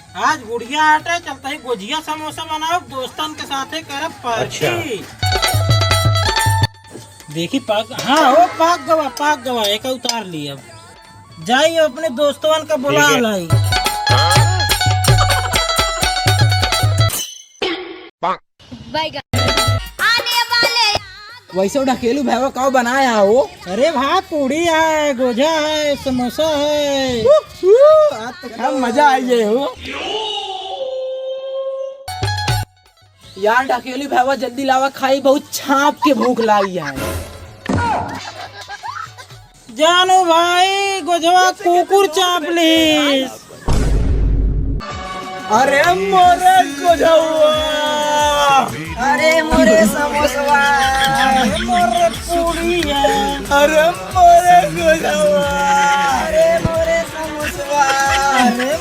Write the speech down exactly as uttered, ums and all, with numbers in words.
आज गुड़िया आटे चलता ही गोझिया समोसा बनाओ, दोस्तन के साथे करब पार्टी। अच्छा। देखी पाक, हाँ हो पाक गवा, पाक गवा, एक उतार ली अब। जाई अपने दोस्तवन का बुला लाई। वैसे ढकेलू भैया का बनाया हो? अरे भाई पूड़ी है, गोझा है, समोसा है। आज तो क्या मजा आई है हो। यार ढकेलू भैया जल्दी लावा, खाई बहुत छाप के भूख लाई है। जानू भाई गोझवा कुकुर चाप लीस। अरे मोरे गोझवा, अरे मोरे समोसवा, अरे मोरे पूड़िया, अरे मोरे गोझवा, अरे मोरे समोसवा, अरे